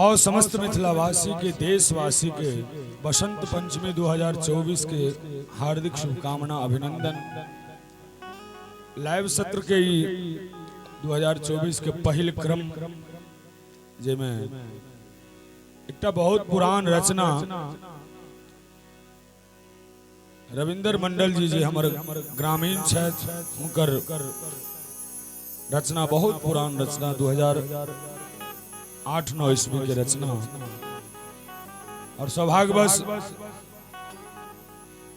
और समस्त मिथिलावासी के, देशवासी के बसंत पंचमी 2024 के हार्दिक शुभकामना, अभिनंदन। लाइव सत्र के ई 2024 के पहिल क्रम, जाहिमे एकटा बहुत पुरान रचना रविंदर मंडल जी, जे हमर ग्रामीण छथि, हुनकर रचना, बहुत पुरान रचना, 2008-9 ईस्वी के रचना। और सौभाग्यवश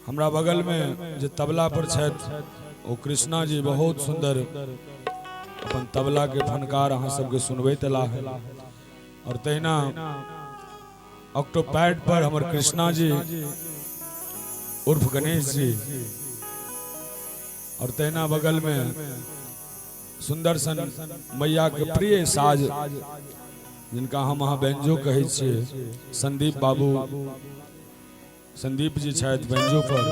हमरा बगल में जे तबला पर छथि ओ कृष्णा जी, बहुत सुंदर अपन तबला के फनकार अहाँ सबके सुनबैत एला है। और तहिना ऑक्टोपैड पर हमर कृष्णा जी उर्फ गणेश जी, और तहिना बगल में सुंदर सन मैया के प्रिय साज, जिनका हम अहाँ बेंजो कहै छियै, संदीप बाबू, संदीप जी छथि बेंजो पर।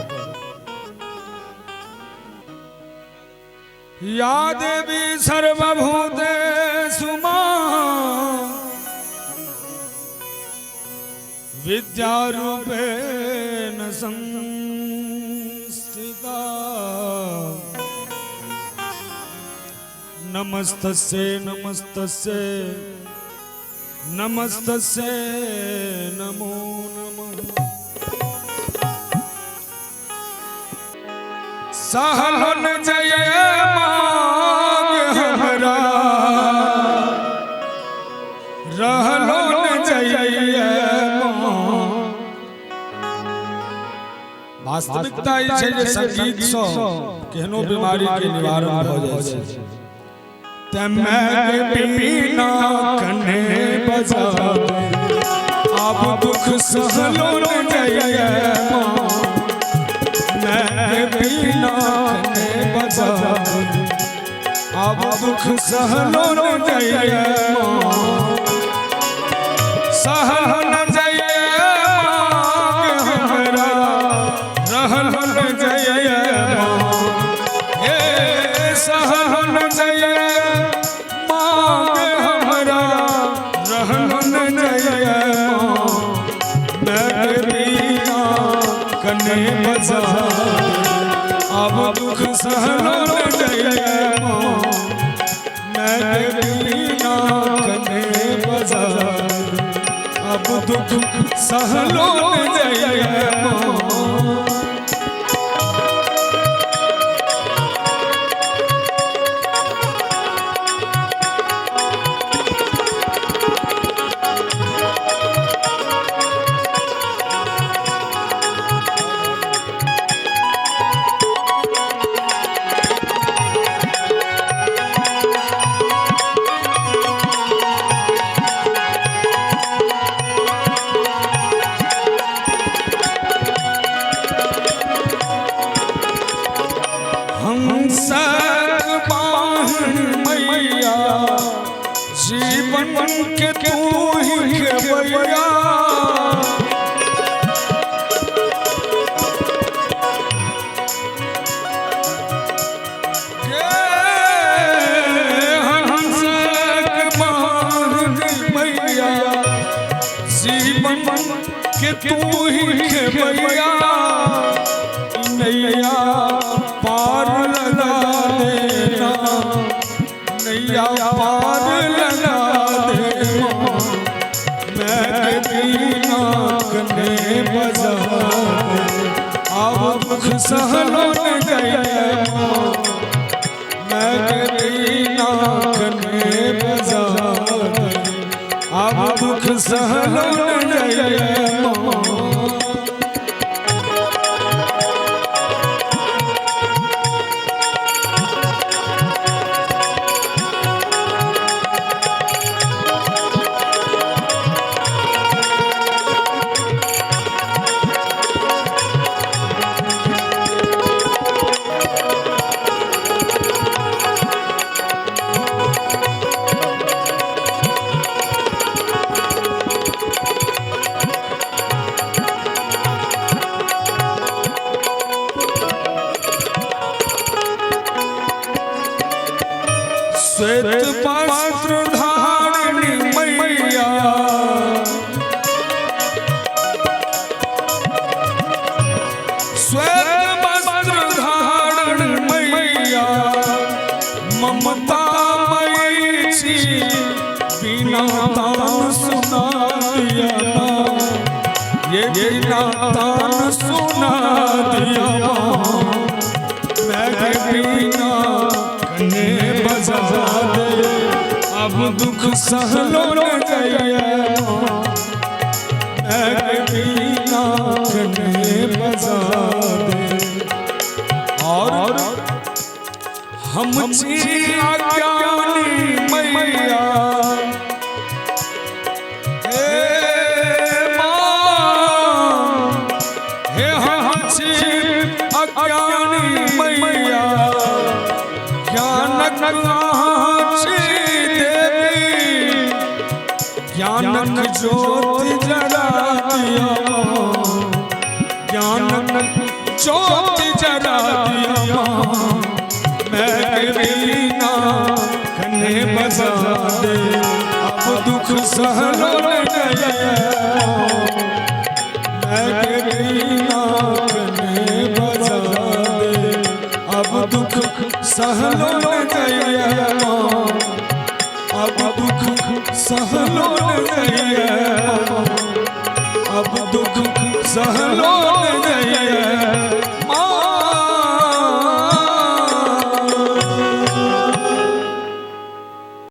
या देवी सर्वभूतेषु मां विद्यारूपेण संस्थिता, नमस्तस्यै नमस्तस्यै नमस्तस्यै नमो नमः। सहलो न जय मांग हमरा, रहलो न जय। वास्तविकता ई छै जे संगीत सँ केहनो बीमारी के निवारण भऽ जाइ छै। ते मैं बीना कने बजा, अब दुख सहलो न जय। मैं बीना कने बजा, अब दुख सहलो न जय। सहलो न जय हमरा, रहलो न जय। हे सहलो न जय मांग हमरा, रहलो न जय। मैं बीना कने बजा, अब दुख सहलो न जय। मैं बीना कने बजा, अब दुख सहलो न जय। हंसक बाहन मैया, जीवन के तू ही खेवैया। के हंसक बाहन मैया, जीवन के तू ही खेवैया, नैया पार लगा देना, नैया पार लगा देना। मैं बीना कने बजा, अब दुख सहलो न जय। मैं बीना कने बजा, अब दुख सहलो न जय। श्वेत वस्त्र धारणी मैया। मैं बिना कने बजा दे, अब दुख सहलो न जाइए। मैं बिना कने बजा दे। और हम छी अज्ञानी मैया, हे माँ, हे हम छी अज्ञानी मैया, ज्ञानक अहाँ छी देवी, ज्ञानक ज्योति जरा दिया, ज्ञानक ज्योति जरा दिया। मैं बिना कने बजा दे, अब दुख सहलो न जाइए। मैं बिना कने बजा दे, अब दुख सहलो न जाइए। अब दुख सहलो न जाइए, अब दुख सहलो